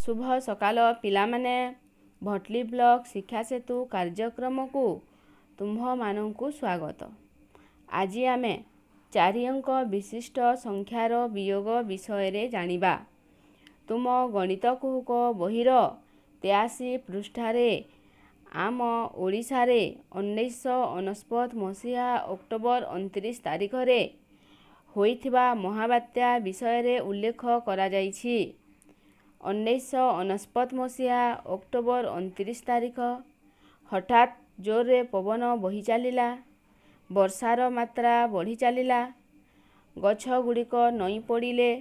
ଶୁଭ ସକାଳ ପିଲାମାନେ। ଭଟଲି ବ୍ଲକ ଶିକ୍ଷା ସେତୁ କାର୍ଯ୍ୟକ୍ରମକୁ ତୁମ୍ଭମାନଙ୍କୁ ସ୍ୱାଗତ। ଆଜି ଆମେ ଚାରି ଅଙ୍କ ବିଶିଷ୍ଟ ସଂଖ୍ୟାର ବିୟୋଗ ବିଷୟରେ ଜାଣିବା। ତୁମ ଗଣିତ କୁହୁକ ବହିର 83 ପୃଷ୍ଠାରେ ଆମ ଓଡ଼ିଶାରେ 1999 ମସିହା ଅକ୍ଟୋବର 29 ତାରିଖରେ ହୋଇଥିବା ମହାବାତ୍ୟା ବିଷୟରେ ଉଲ୍ଲେଖ କରାଯାଇଛି। 1999 ମସିହା ଅକ୍ଟୋବର 29 ତାରିଖ ହଠାତ୍ ଜୋରରେ ପବନ ବହି ଚାଲିଲା। ବର୍ଷାର ମାତ୍ରା ବଢ଼ି ଚାଲିଲା। ଗଛଗୁଡ଼ିକ ନଇଁ ପଡ଼ିଲେ,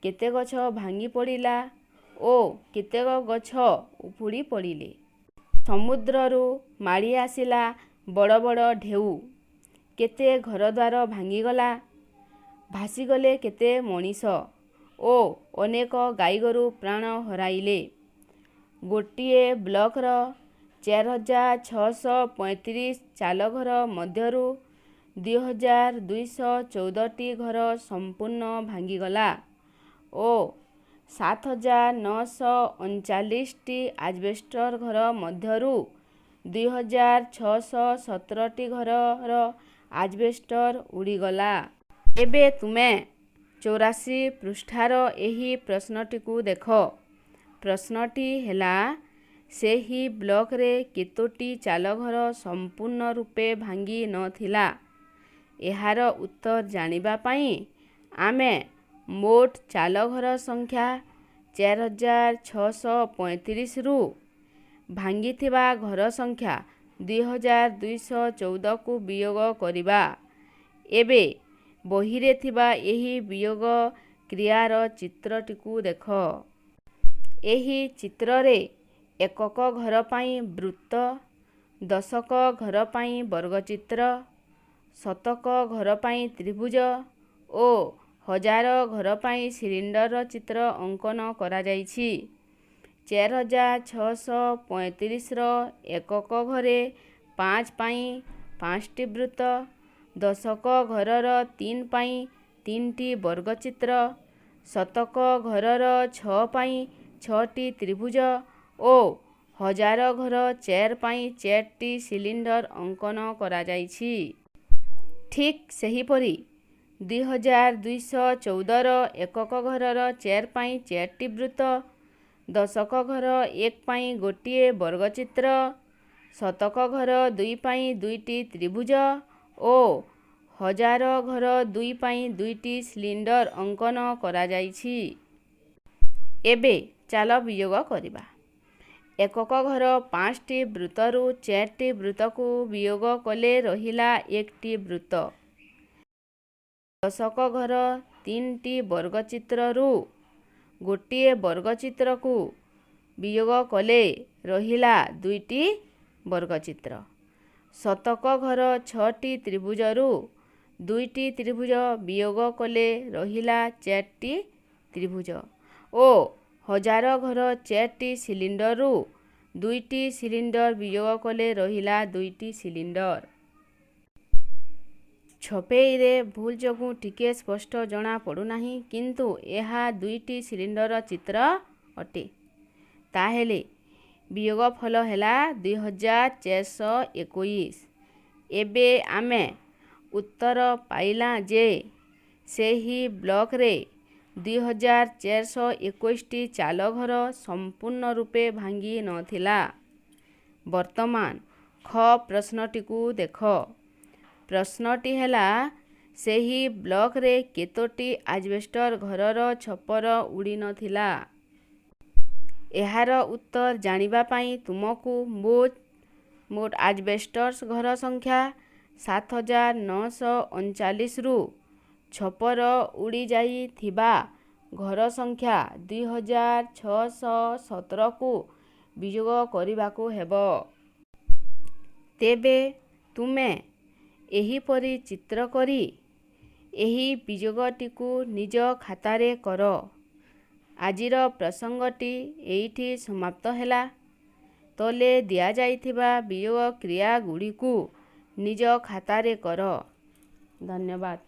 କେତେ ଗଛ ଭାଙ୍ଗି ପଡ଼ିଲା ଓ କେତେକ ଗଛ ଉପୁଡ଼ି ପଡ଼ିଲେ। ସମୁଦ୍ରରୁ ମାଡ଼ି ଆସିଲା ବଡ଼ ବଡ଼ ଢେଉ। କେତେ ଘରଦ୍ୱାର ଭାଙ୍ଗିଗଲା। ଭାସିଗଲେ କେତେ ମଣିଷ ଓ ଅନେକ ଗାଈଗୋରୁ ପ୍ରାଣ ହରାଇଲେ। ଗୋଟିଏ ବ୍ଲକର 4635 ଚାଳଘର ମଧ୍ୟରୁ 2214ଟି ଘର ସମ୍ପୂର୍ଣ୍ଣ ଭାଙ୍ଗିଗଲା ଓ 7939ଟି ଆଜବେଷ୍ଟର ଘର ମଧ୍ୟରୁ 2617ଟି ଘରର ଆଜବେଷ୍ଟର ଉଡ଼ିଗଲା। ଏବେ ତୁମେ 84 ପୃଷ୍ଠାର ଏହି ପ୍ରଶ୍ନଟିକୁ ଦେଖ। ପ୍ରଶ୍ନଟି ହେଲା, ସେହି ବ୍ଲକରେ କେତୋଟି ଚାଳଘର ସମ୍ପୂର୍ଣ୍ଣ ରୂପେ ଭାଙ୍ଗି ନ ଥିଲା? ଏହାର ଉତ୍ତର ଜାଣିବା ପାଇଁ ଆମେ ମୋଟ ଚାଳଘର ସଂଖ୍ୟା 4635ରୁ ଭାଙ୍ଗିଥିବା ଘର ସଂଖ୍ୟା 2214କୁ ବିୟୋଗ କରିବା। ଏବେ ବହିରେ ଥିବା ଏହି ବିୟୋଗ କ୍ରିୟାର ଚିତ୍ରଟିକୁ ଦେଖ। ଏହି ଚିତ୍ରରେ ଏକକ ଘର ପାଇଁ ବୃତ୍ତ, ଦଶକ ଘର ପାଇଁ ବର୍ଗଚିତ୍ର, ଶତକ ଘର ପାଇଁ ତ୍ରିଭୁଜ ଓ ହଜାର ଘର ପାଇଁ ସିଲିଣ୍ଡରର ଚିତ୍ର ଅଙ୍କନ କରାଯାଇଛି। 4635ର ଏକକ ଘରେ 5 ପାଇଁ 5ଟି ବୃତ୍ତ, ଦଶକ ଘରର 3 ପାଇଁ 3ଟି ବର୍ଗଚିତ୍ର, ଶତକ ଘରର 6 ପାଇଁ 6ଟି ତ୍ରିଭୁଜ ଓ ହଜାର ଘର 4 ପାଇଁ 4ଟି ସିଲିଣ୍ଡର ଅଙ୍କନ କରାଯାଇଛି। ଠିକ୍ ସେହିପରି 2214ର ଏକକ ଘରର 4 ପାଇଁ 4ଟି ବୃତ୍ତ, ଦଶକ ଘର 1 ପାଇଁ ଗୋଟିଏ ବର୍ଗଚିତ୍ର, ଶତକ ଘର 2 ପାଇଁ 2ଟି ତ୍ରିଭୁଜ ଓ ହଜାର ଘର 2 ପାଇଁ 2ଟି ସିଲିଣ୍ଡର ଅଙ୍କନ କରାଯାଇଛି। ଏବେ ଚାଲ ବିୟୋଗ କରିବା। ଏକକ ଘର 5ଟି ବୃତ୍ତରୁ 4ଟି ବୃତ୍ତକୁ ବିୟୋଗ କଲେ ରହିଲା 1ଟି ବୃତ୍ତ। ଦଶକ ଘର 3ଟି ବର୍ଗଚିତ୍ରରୁ ଗୋଟିଏ ବର୍ଗଚିତ୍ରକୁ ବିୟୋଗ କଲେ ରହିଲା 2ଟି ବର୍ଗଚିତ୍ର। ଶତକ ଘର 6ଟି ତ୍ରିଭୁଜରୁ 2ଟି ତ୍ରିଭୁଜ ବିୟୋଗ କଲେ ରହିଲା 4ଟି ତ୍ରିଭୁଜ ଓ ହଜାର ଘର 4ଟି ସିଲିଣ୍ଡରରୁ 2ଟି ସିଲିଣ୍ଡର ବିୟୋଗ କଲେ ରହିଲା 2ଟି ସିଲିଣ୍ଡର। ଛପେଇରେ ଭୁଲ ଯୋଗୁଁ ଟିକିଏ ସ୍ପଷ୍ଟ ଜଣା ପଡ଼ୁନାହିଁ, କିନ୍ତୁ ଏହା 2ଟି ସିଲିଣ୍ଡରର ଚିତ୍ର ଅଟେ। ତାହେଲେ ବିୟୋଗଫଳ ହେଲା 2421। ଏବେ ଆମେ ଉତ୍ତର ପାଇଲା ଯେ ସେହି ବ୍ଲକରେ 2421ଟି ଚାଳଘର ସମ୍ପୂର୍ଣ୍ଣ ରୂପେ ଭାଙ୍ଗି ନ ଥିଲା। ବର୍ତ୍ତମାନ ଖ ପ୍ରଶ୍ନଟିକୁ ଦେଖ। ପ୍ରଶ୍ନଟି ହେଲା, ସେହି ବ୍ଲକରେ କେତୋଟି ଆଜବେଷ୍ଟର ଘରର ଛପର ଉଡ଼ିନଥିଲା? ଏହାର ଉତ୍ତର ଜାଣିବା ପାଇଁ ତୁମକୁ ମୋଟ ଆଜବେଷ୍ଟସ ଘର ସଂଖ୍ୟା 7939ରୁ ଛପର ଉଡ଼ିଯାଇଥିବା ଘର ସଂଖ୍ୟା 2617କୁ ବିୟୋଗ କରିବାକୁ ହେବ। ତେବେ ତୁମେ ଏହିପରି ଚିତ୍ର କରି ଏହି ବିୟୋଗଟିକୁ ନିଜ ଖାତାରେ କର। ଆଜିର ପ୍ରସଙ୍ଗଟି ଏଇଠି ସମାପ୍ତ ହେଲା। ତଳେ ଦିଆଯାଇଥିବା ବିୟୋଗ କ୍ରିୟାଗୁଡ଼ିକୁ ନିଜ ଖାତାରେ କର। ଧନ୍ୟବାଦ।